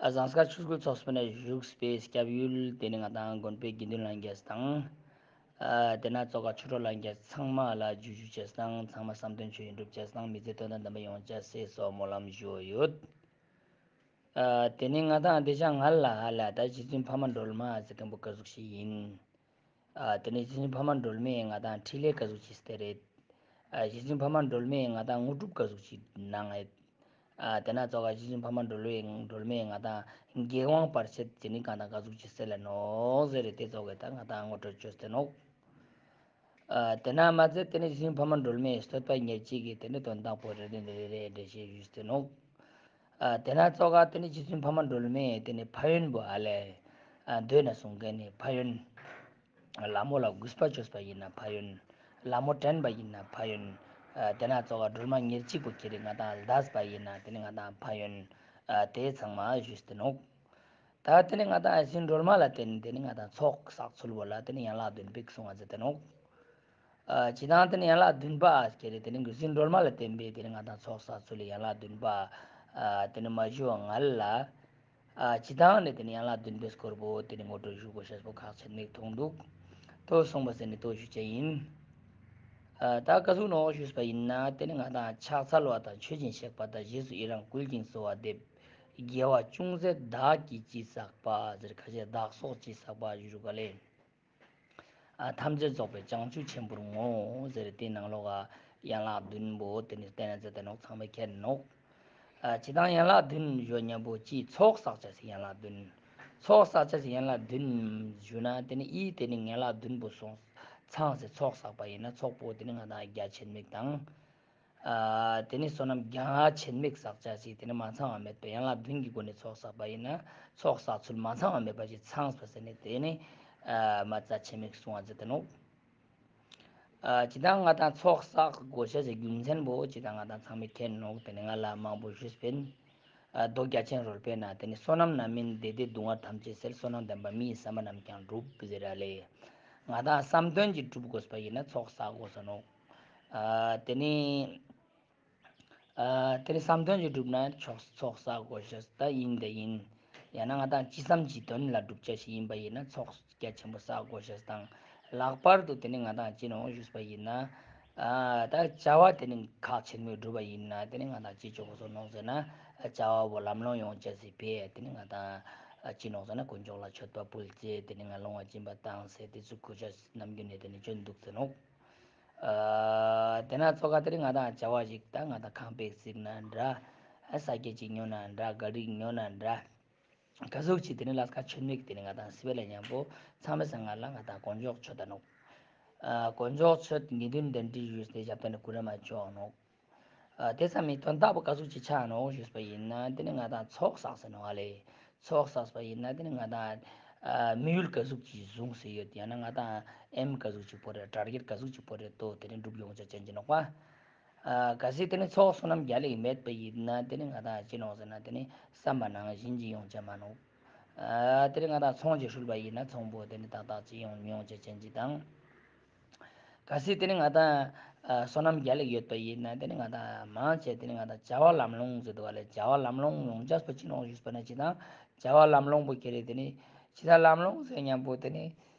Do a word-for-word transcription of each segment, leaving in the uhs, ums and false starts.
ཨ་ཟངས་དཀར་ཆོས་སྐུལ་ཚོགས་པའི་ནས་བཞུགས་པའི་སྐྱབས་ཡུལ་དེ་ནི་ང་དང་དགོན་པའི་དགེ་འདུན་ལྷན་རྒྱས་དང་། ཨ་དེ་ན་ཙོགས་ཀ་ཆོས་གྲོགས་ལྷན་རྒྱས་ཚང་མ་ལ་ཇུ་ཇུ་ཅེས་དང་ཚང་མ་བསམ་དོན་ཆོས་ཡིན་འགྲུབ་ཅེས་དང་མི་ཚེ་དོན་དང་ལྡན་པ་ཡོང་ཅེས་སི་སོགས་སྨོན་ལམ་ཞུ་ཡོད། ཨ་དེ་ནི་ང་དང་དེ་ཞག་ང་ལ་ཧ་ལ་ད་རྗེ་བཙུན་འཕགས་མ་སྒྲོལ་མ་ཟེར་མཁན་པོ་ག་ཟུག་ཞིག་ཡིན། ཨ་དེ་ནི་རྗེ་བཙུན་འཕགས་མ་སྒྲོལ་མས་ང་དང་ཕྲིན་ལས་ག་ཟུག་ཅིག་སྟེ་རེད། ཨ་རྗེ་བཙུན་འཕགས་མ་སྒྲོལ་མས་ང་དང་དངོས་གྲུབ་ག་ཟུག་ཅིག་གནང་ངེད། ཨ་དེ་ན་ཙོགས་ཀ་རྗེ་བཙུན་འཕགས་མ་སྒྲོལ་མས་སྒྲོལ་མས་ང་དང་རྒྱལ་དབང་བར་ཆད་དེ་ནི་ང་དང་ག་ཟུག་ཅིག་སེལ་ལ་ནོག་ཟེར་རེད། དེ་ཙོགས་ཀ་ད་ང་དང་ངོ་སྤྲོད་བཅོས་ཏེ་ནོག། ཨ་དེ་ན་མ་ཚད་དེ་ནི་རྗེ་བཙུན་འཕགས་མ་སྒྲོལ་མས་བསྟོད་པ་ཉེར་གཅིག་གི་དེ་ནི་དོན་དག་པོ་རེ་རེ་རེ་རེ་འགྲེལ་བཤད་ཞུས་ཏེ་ནོག། ཨ་དེ་ན་ཙོགས་ཀ་དེ་ནི་རྗེ་བཙུན་འཕགས་མ་སྒྲོལ་མས་དེ་ནི་ཕན་ཡོན་པོ་ཧ་ལས། ཨ་མདོ་ན་གསུངས་མཁན་ནི་ཕན་ཡོན། ལྷ་མོ་ལ་གུས་པ་བཅོས་པ་ཡིན་ན་ཕན་ཡོན། ལྷ་མོ་དྲན་པ་ཡིན་ན་ཕན་ཡོན། ཨ་དེ་ན་ཙོགས་ཀ་སྒྲོལ་མ་ཉེར་གཅིག་པོ་ཁྱེར་ཏེ་ང་དང་ལྡས་པ་ཡིན་ན་དེ་ནི་ང་དང་ཕན་ཡོན། ཨ་དེ་ཚང་མ་ཞུས་ཏེ་ནོག། ད་དེ་ནི་ང་དང་རྗེ་བཙུན་སྒྲོལ་མ་ལ་བརྟེན་དེ་ནི་ང་དང་ཚོགས་བསགས་ཚུལ་བོ་ལ་དེ་ནི་ཡན་ལག་བདུན་པའི་གསུང་བ་མཛད་དེ་ནོག། ཨ་ཅི་དང་དེ་ནི་ཡན་ལག་བདུན་པ་ཨ་ཁྱེར་ཏེ་དེ་ནི་རྗེ་བཙུན་སྒྲོལ་མ་ལ་བརྟེན་པའི་དེ་ནི་ང་དང་ཚོགས་བསགས་ཚུལ་ཡན་ལག་བདུན་པ། ཨ་དེ་ནི་མ་ཞུ་བ་ང་ལ། ཨ་ཅི་དང་ནི་དེ་ནི་ཡན་ལག་བདུན་པའི་སྐོར་པོ་དེ་ནི་ངོ་སྤྲོད་ཞུ་དགོས་ཤེས་པོ་ཁག་ཆེན་མིག་མཐོང་འདུག། ཏོ་གསུངས་པ་ཟེར་ནི་ཏོ་ཞུ་ཅེས་ཡིན། ཨ་ད་ག་ཟུག་ནོག་ཞུས་པ་ཡིན་ན་དེ་ནི་ང་དང་ཕྱག་འཚལ་བ་དང་མཆོད་ཅིང་གཤེགས་པ་དང་རྗེས་སུ་ཡི་རང་བསྐུལ་ཞིང་གསོལ་བ་འདེབས། དགེ་བ་ཅུང་ཟད་བདག་གིས་ཅི་བསགས་པ་ཟེར་ཁ་ཤས་བདག་སོགས་ཅི་བསགས་པ་ཞུ་རུ་ག་ལེ། ཨ་ཐམས་ཅད་རྫོགས་པའི་བྱང་ཆུབ་ཆེན་པོར་བསྔོ་ཟེར་དེའི་ནང་ལོགས་ཀ་ཡན་ལག་བདུན་པོ་དེ་ནི་བསྟན་ན་མཛད་དེ་ནོག། ཚང་མས་མཁྱེན་ནོག། ཨ་ཅི་དང་ཡན་ལག་བདུན་ཞུ་མཁན་པོ་ཅི་ཚོགས་བསགས་ཅེས་སི་ཡན་ལག་བདུན། ཚོགས་བསགས་ཅེས་སི་ཡན་ལག་བདུན་ཞུ་ན་དེ་ནི་ཨི་དེ་ནི་ཡན་ལག་བདུན་པོ་སོང་ཚང་སྟེ་ཚོགས་བསགས་པ་ཡིན་ན་ཚོགས་པོ་དེ་ནི་ང་དང་རྒྱ་ཆེན་མིག་དང་། ཨ་དེ་ནི་བསོད་ནམས་རྒྱ་ཆེན་མིག་བསགས་ཅེས་སི་དེ་ནི་མ་ཚང་བ་མེད་པའི་ཡན་ལག་བདུན་གྱི་སྒོ་ནས་ཚོགས་བསགས་པ་ཡིན་ན་ཚོགས་བསགས་ཚུལ་མ་ཚང་བ་མེད་པ་ཞིག་ཚང་སོང་ཟེར་ནས་དེ་ནི་ཨ་མ་རྒྱ་ཆེན་མིག་གསུང་བ་མཛད་དེ་ནོག། ཨ་ཅི་དང་ང་དང་ཚོགས་བསགས་དགོས་ཤེས་སི་རྒྱུ་མཚན་པོ་ཅི་དང་ང་དང་ཚང་མས་མཁྱེན་ནོག། དེ་ནི་ང་ལ་མང་པོ་ཞུས་པིན། ཨ་མདོ་རྒྱ་ཆེན་རོལ་པའི་ནང་དེ་ནི་བསོད་ནམས་རྣམ་སྨིན་བདེ་སྡུག་སྡུག་བསྔལ་ཐམས་ཅད་སེལ། བསོད་ནམས་ལྡན་པ་མི་ཡི་བསམ་པ་རྣམས་ཀྱང་འགྲུབ་ཟེར་ར་ལེ། ང་དང་བསམ་དོན་ཅིག་འགྲུབ་དགོས་པ་ཡིན་ན་ཚོགས་བསགས་དགོས་ས་ནོག། ཨ་དེ་ནི་ཨ་དེ་ནི་བསམ་དོན་ཅིག་འགྲུབ་ན་ཚོགས་ཚོགས་བསགས་དགོས་ཤེས་ད་ཡིན་དེ་ཡིན། ཡང་ན་ང་དང་ཅི་བསམ་ཅི་དོན་ལ་འགྲུབ་ཅེས་ཤིག་ཡིན་པ་ཡིན་ན་ཚོགས་རྒྱ་ཆེན་པོ་བསགས་དགོས་ཤེས་དང་། ལྷག་པར་དུ་དེ་ནི་ང་དང་ཅི་ནོག་ཞུས་པ་ཡིན་ན། ཨ་ད་བྱ་བ་དེ་ནི་ཁག་ཆེན་མོ་འགྲུབ་པ་ཡིན་ན་དེ་ནི་ང་དང་ཅི་ཆོག་གོ་སོ་ནོག་ཟེར་ན། བྱ་བ་བོ་ལམ་ལྷོང་ཡོང་ཅེས་སི་ཕིའ་དེ་ནི་ང་དང་ཅི་ནོག་ཟེར་ན་དཀོན་མཆོག་ལ་མཆོད་པ་ཕུལ་ཅེས་དེ་ནི་ང་ལོང་བ་སྦྱིན་པ་བཏང་ཅེས་དེ་ཚོ་གོ་ཆ་ནམ་རྒྱུན་ནས་དེ་ནི་བཅོན་འདུག་ཟེར་ནོག། ཨ་དེ་ན་ཙོགས་ཀ་དེ་རིང་ང་དང་བྱ་བ་ཞིག་ད་ང་དང་ཁང་པ་ཞིག་བརྩིགས་ན་འདྲ། ས་སྐྱ་ཅིག་ཉོ་ན་འདྲ། ག་རི་ཉོ་ན་འདྲ། ག་ཟུག་ཅིག་དེ་རིང་ལས་ཀ་ཆེན་མོ་ཞིག་དེ་རིང་ང་དང་སི་པེ་ལ་མཉམ་པོ་ཚང་མའི་སང་ང་ལ་ང་དང་དཀོན་མཆོག་མཆོད་ད་ནོག། ཨ་དཀོན་མཆོག་མཆོད་དགེ་འདུན་གདན་འདྲེན་ཞུས་ཏེ་ཞབས་བརྟན་ནི་གུ་རུ་མ་མཆོད་ནོག། ཨ་དེ་ཙམ་མི་དོན་དག་པོ་ག་ཟུག་ཅིག་ཆགས་ནོག་ཞུས་པ་ཡིན་ན་དེ་ནི་ང་དང་ཚོགས་བསགས་ཟེར་ནོག་ཨ་ལེ། ཚོགས་བསགས་པ་ཡིན་ན་དེ་ནི་ང་དང་ཨ་དམིགས་ཡུལ་ག་ཟུག་ཅིག་བཟུང་སྟེ་ཡོད། ཡང་ན་ང་དང་ཨེམ་ག་ཟུག་ཅིག་བོར་རེ་ཊར་གེཊ་ག་ཟུག་ཅིག་བོར་རེ་ཏོ་དེ་ནི་འགྲུབ་ཡོང་ཅེས་ཅན་གྱི་ནོག་པ། ཨ་གལ་སྲིད་དེ་ནི་ཚོགས་བསོད་ནམས་རྒྱ་ལེགས་མེད་པ་ཡིན་ན་དེ་ནི་ང་དང་ཅི་ནོག་ཟེར་ན་དེ་ནི་བསམ་པ་ནང་བཞིན་ཅིག་ཡོང་ཅེས་མ་ནོག། ཨ་དེ་ནི་ང་དང་ཚོང་ཅིག་ཧྲུལ་པ་ཡིན་ན་ཚོང་པོ་དེ་ནི་ཏག་ཏག་ཅིག་ཡོང་མི་ཡོང་ཅེས་ཅན་ཅིག་དང་། གལ་སྲིད་དེ་ནི་ང་དང་ཨ་བསོད་ནམས་རྒྱ་ལེགས་ཡོད་པ་ཡིན་ན་དེ་ནི་ང་དང་མང་ཆེ་དེ་ནི་ང་དང་བྱ་བ་ལམ་ལྷོང་ཟེར་འདུག་ག་ལེ། བྱ་བ་ལམ་ལྷོང་ཡོང་ཅེས་པོ་ཅི་ནོག་ཞུས་པ་ན་ཅི་དང་བྱ་བ་ལམ་ལྷོང་པོ་ཁྱེར་རེ་དེ་ནི་ཅི་དང་ལམ་ལྷོང་ཟེར་མཉམ་པོ་དེ་ནི་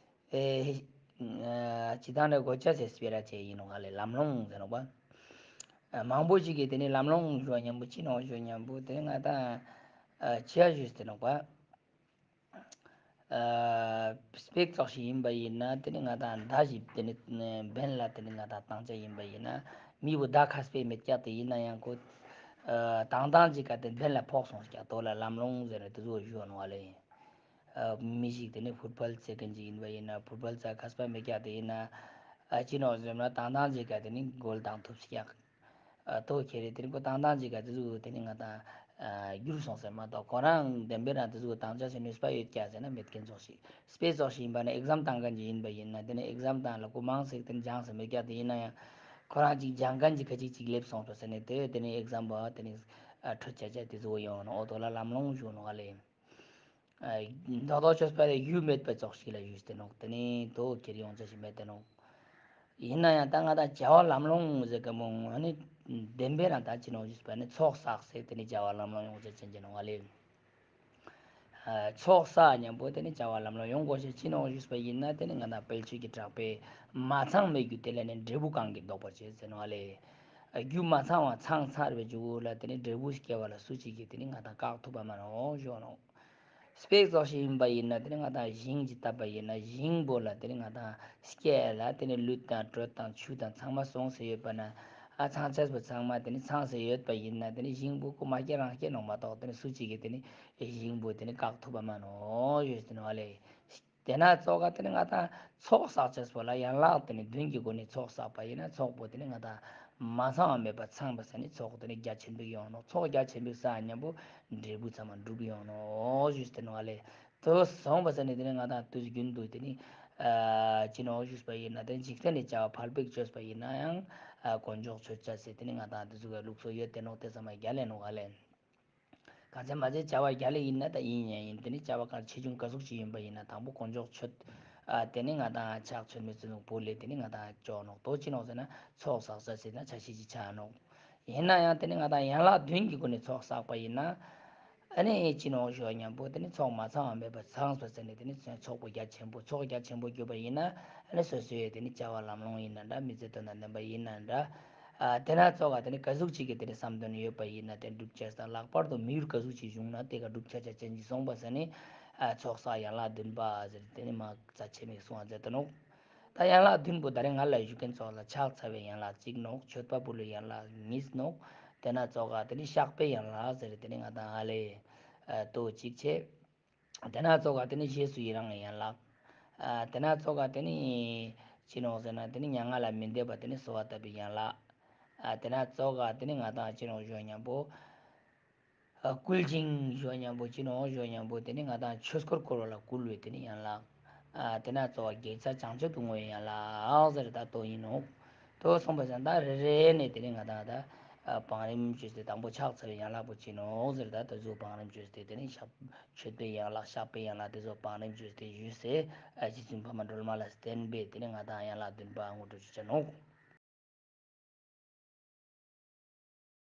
ཨེ་ཅི་དང་ནི་གོ་ཆ་ཟེར་སྤེ་ར་ཅེས་ཡིན་ནོག་ག་ལེ། ལམ་ལྷོང་ཟེར་ནོག་པ། ཨ་མང་པོ་ཞིག་གིས་དེ་ནི་ལམ་ལྷོང་ཞུ་བ་མཉམ་པོ་ཅི་ནོག་ཞུ་མཉམ་པོ་དེ་ནི་ང་དང་ཨ་ཅི་ཡ་ཞུས་ཏེ་ནོག་པ། ཨ་སྤེ་ར་ཙོགས་ཤིག་ཡིན་པ་ཡིན་ན་དེ་ནི་ང་དང་མདའ་ཞིག་དེ་ནི་འབེན་ལ་དེ་ནི་ང་དང་བཏང་ཅེས་ཡིན་པ་ཡིན་ན་མི་བོ་མདའ་ཁ་སྤེ་མེད་ཀྱག་དེ་ཡིན་ན་ཡང་ཁོ་ཨ་བཏང་བཏང་ཅིག་ག་དེ་འབེན་ལ་ཕོག་སོང་ཀྱག་དོ་ལ་ལམ་ལྷོང་ཟེར་ནས་དེ་ཚོ་ཞུ་བ་ནོག་ཨ་ལེ། ཨ་མི་ཞིག་དེ་ནི་ཕུཊ་བོལ་རྩེ་མཁན་ཅིག་ཡིན་པ་ཡིན་ན་ཕུཊ་བོལ་རྩེ་ཁ་སྤེ་མེད་ཀྱག་དེ་ཡིན་ན་ཨ་ཅི་ནོག་ཟེར་ན་བཏང་བཏང་ཅིག་ག་དེ་ནི་གོལ་བཏང་ཐུབ་ཀྱག། ཨ་ཏོ་ཁྱེར་རེ་དེ་ནི་ཁོ་བཏང་བཏང་ཅིག་ག་དེ་ཚོ་དེ་ནི་ང་དང་ཨ་འགྱུར་སོང་ཟེར་མ་གཏོགས་ཁོ་རང་བདེན་པའི་རང་དེ་ཚོ་བཏང་ཅེས་སི་ནུས་པ་ཡོད་ཀྱག་ཟེར་ན་མེད་མཁན་ཙོགས་ཤིག། སྤེ་ར་ཙོགས་ཤིག་ཡིན་པ་ན་ཨེག་ཛམ་བཏང་མཁན་ཅིག་ཡིན་པ་ཡིན་ན་དེ་ནི་ཨེག་ཛམ་བཏང་ལ་ཁོ་མང་ཙིག་དེ་ནི་སྦྱངས་ས་མེད་ཀྱག་དེ་ཡིན་ན་ཡང་ཁོ་རང་ཅིག་སྦྱང་མཁན་ཅིག་ཁ་ཅིག་ཅིག་སླེབས་སོང་ཟེར་ནས་དེ་དེ་ནི་ཨེག་ཛམ་པ་དེ་ནི་ཨ་འཕྲོད་ཅེས་ཅེས་དེ་ཚོ་ཡོང་ནོག། འོ་དོ་ལ་ལམ་ལྷོང་ཞུ་ནོག་ཨ་ལེ། ཨ་མདོག་མདོག་ཅོས་པ་ལས་ཡུལ་མེད་པ་ཙོགས་ཤིག་ལ་ཡུལ་སྟེ་ནོག། དེ་ནི་དོ་ཁྱེར་ཡོང་ཅེས་ཤིག་མེད་དེ་ནོག། ཡིན་ན་ཡང་ད་ང་དང་བྱ་བ་ལམ་ལྷོང་ཟེར་མཁན་པོ་ང་ནི་བདེན་པའི་རང་ད་ཅི་ནོག་ཞུས་པ་ནི་ཚོགས་བསགས་ཟེར་དེ་ནི་བྱ་བ་ལམ་ལྷོང་ཡོང་ཅེས་ཅན་ཅིག་ནོག་ཨ་ལེ། ཚོགས་བསགས་ཉམ་པོ་དེ་ནི་བྱ་བ་ལམ་ལྷོང་ཡོང་དགོས་ཤེས་ཅི་ནོག་ཞུས་པ་ཡིན་ན་དེ་ནི་ང་དང་དཔལ་ཆོས་ཀྱི་གྲགས་པས་མ་ཚང་མེད་རྒྱུ་དེ་ལས་ནི་འབྲས་བུ་གང་གིས་བཟློག་པར་བྱེད་ཟེར་ནོག་ལེ། རྒྱུ་མ་ཚང་བ་ཚང་ཚར་བའི་རྒྱུ་ལ་དེ་ནི་འབྲས་བུ་སྐྱེ་བ་ལ་སུ་གཅིག་གིས་དེ་ནི་ང་དང་བཀག་ཐུབ་པ་མ་ནོག་ཞུ་ནོག། སྤེ་ར་ཙོགས་ཤིག་ཡིན་པ་ཡིན་ན་དེ་ནི་ང་དང་ཞིང་ཅིག་བཏབ་པ་ཡིན་ན་ཞིང་པོ་ལ་དེ་ནི་ང་དང་སྐྱེ་ལ་དེ་ནི་ལུད་དང་དྲོད་དང་ཆུ་དང་ཚང་མ་སོང་ཟེར་ཡོད་པ་ན། ཨ་ཚང་ཆས་པོ་ཚང་མ་དེ་ནི་ཚང་ཟེར་ཡོད་པ་ཡིན་ན་དེ་ནི་ཞིང་པོ་ཁོ་མ་སྐྱེ་རང་སྐྱེ་ནོག་མ་གཏོགས་དེ་ནི་སུ་གཅིག་གིས་དེ་ནི་ཞིང་པོ་དེ་ནི་བཀག་ཐུབ་པ་མ་ནོག་ཞུས་ཏེ་ནོག་ལེ། དེ་ན་ཙོགས་ཀ་དེ་ནི་ང་དང་ཚོགས་བསགས་ཅེས་པོ་ལ་ཡན་ལག་དེ་ནི་བདུན་གྱི་སྒོ་ནས་ཚོགས་བསགས་པ་ཡིན་ན་ཚོགས་པོ་དེ་ནི་ང་དང་མ་ཚང་བ་མེད་པ་ཚང་བ་ས་ནི་ཚོགས་དེ་ནི་རྒྱ་ཆེན་པོ་ཡོང་ནོག། ཚོགས་རྒྱ་ཆེན་པོ་བསགས་ཉམ་པོ་འབྲས་བུ་ཚང་མ་འགྲུབ་ཡོང་ནོག་ཞུས་ཏེ་ནོག་ལེ། དེ་སོང་བ་ས་ནི་དེ་ནི་ང་དང་དུས་རྒྱུན་དུ་དེ་ནི་ཨ་ཅི་ནོག་ཞུས་པ་ཡིན་ན་དེ་ནི་འཇིག་རྟེན་ནི་བྱ་བ་ཕལ་པ་ཞིག་བཅོས་པ་ཡིན་ན་ཡང་ཨ་དཀོན་མཆོག་མཆོད་བྱ་ཟེར་དེ་ནི་ང་དང་དེ་ཟུག་གི་ལུགས་སྲོལ་ཡོད་དེ་ནོག། དེ་ཚང་མ་རྒྱལ་ལ་ནོག་ལེ། གང་ཚེ་མ་ཚེ་བྱ་བ་རྒྱལ་ལ་ཡིན་ན་ད་ཡིན་ཡང་ཡིན། དེ་ནི་བྱ་བ་གལ་ཆེ་ཆུང་ག་ཟུག་ཅིག་ཡིན་པ་ཡིན་ན་དང་པོ་དཀོན་མཆོག་མཆོད། ཨ་དེ་ནི་ང་དང་ཕྱག་མཆོད་མེ་བཙུན་ནོག་བོ་ལེ་དེ་ནི་ང་དང་ཅོ་ནོག། དོ་ཅི་ནོག་ཟེར་ན་ཚོགས་བསགས་ས་ཟེར་ན་ཆ་ཤས་ཅིག་ཆ་ནོག། ཡིན་ན་ཡང་དེ་ནི་ང་དང་ཡན་ལག་བདུན་གྱི་སྒོ་ནས་ཚོགས་བསགས་པ་ཡིན་ན། ཨ་ནི་ཅི་ནོག་ཞུ་ཉམ་པོ་དེ་ནི་ཚོགས་མ་ཚང་བ་མེད་པ་ཚང་སོ་ཟེར་ནི་དེ་ནི་ཚོགས་པོ་རྒྱ་ཆེན་པོ་ཚོགས་རྒྱ་ཆེན་པོ་གྱུར་པ་ཡིན་ན། ཨ་ནི་སོ་སོའི་དེ་ནི་བྱ་བ་ལམ་ལྷོང་ཡིན་ན་འདྲ་མི་ཚེ་དོན་དང་ལྡན་པ་ཡིན་ན་འདྲ། ཨ་དེ་ན་ཙོགས་ཀ་དེ་ནི་ག་ཟུག་ཅིག་གི་དེ་ནི་བསམ་དོན་ཡོད་པ་ཡིན་ན་དེ་འགྲུབ་ཅེས་དང་ལྷག་པར་དུ་མི་ཡུལ་ག་ཟུག་ཅིག་བྱུང་ན་དེ་ག་འགྲུབ་ཆ་ཆ་ཅན་ཅིག་སོང་བ་ས་ནི་ཨ་ཚོགས་བསགས་ཡན་ལག་བདུན་པ་ཟེར་དེ་ནི་མ་རྩ་ཆེན་མིག་གསུང་བ་མཛད་དེ་ནོག། ད་ཡན་ལག་བདུན་པོ་ད་རེས་ང་ལ་ཞུ་མཁན་ཙོགས་ལ་ཕྱག་འཚལ་བའི་ཡན་ལག་གཅིག་ནོག། མཆོད་པ་ཕུལ་བའི་ཡན་ལག་གཉིས་ནོག། དེ་ན་ཙོགས་ཀ་དེ་ནི་བཤགས་པའི་ཡན་ལག་ཟེར་དེ་ནི་ང་དང་ཨ་ལེ་ཨ་དོ་གཅིག་བྱས། དེ་ན་ཙོགས་ཀ་དེ་ནི་རྗེས་སུ་ཡི་རང་གི་ཡན་ལག། ཨ་དེ་ན་ཙོགས་ཀ་དེ་ནི་ཅི་ནོག་ཟེར་ན་དེ་ནི་མྱ་ངན་ལས་མི་འདའ་བ་དེ་ནི་གསོལ་བ་བཏབ་པའི་ཡན་ལག། ཨ་དེ་ན་ཙོགས་ཀ་དེ་ནི་ང་དང་ཅི་ནོག་ཞུ་ཉམ་པོ་ཨ་བསྐུལ་ཞིང་ཞུ་ཉམ་པོ་ཅི་ནོག་ཞུ་ཉམ་པོ་དེ་ནི་ང་དང་ཆོས་འཁོར་བསྐོར་བ་ལ་བསྐུལ་བའི་དེ་ནི་ཡན་ལག། ཨ་དེ་ན་ཙོགས་ཀ་དགེ་རྩ་བྱང་ཆུབ་ཏུ་བསྔོ་བའི་ཡན་ལག་ཟེར་ད་དོ་ཡིན་ནོག། དོ་སོང་བ་ས་ན་ད་རེ་རེ་ནས་དེ་ནི་ང་དང་ད་ཨ་བང་རིམ་བཅོས་ཏེ་དང་པོ་ཕྱག་འཚལ་བའི་ཡན་ལག་པོ་ཅི་ནོག་ཟེར་ད་དེ་ཚོ་བང་རིམ་བཅོས་ཏེ་དེ་ནི་བཤགས་མཆོད་པའི་ཡན་ལག་བཤགས་པའི་ཡན་ལག་དེ་ཚོ་བང་རིམ་བཅོས་ཏེ་ཞུས་སེ་ཨ་རྗེ་བཙུན་འཕགས་མ་སྒྲོལ་མ་ལ་བརྟེན་པའི་དེ་ནི་ང་དང་ཡན་ལག་བདུན་པ་ངོ་སྤྲོད་ཞུ་ཆ་ནོག།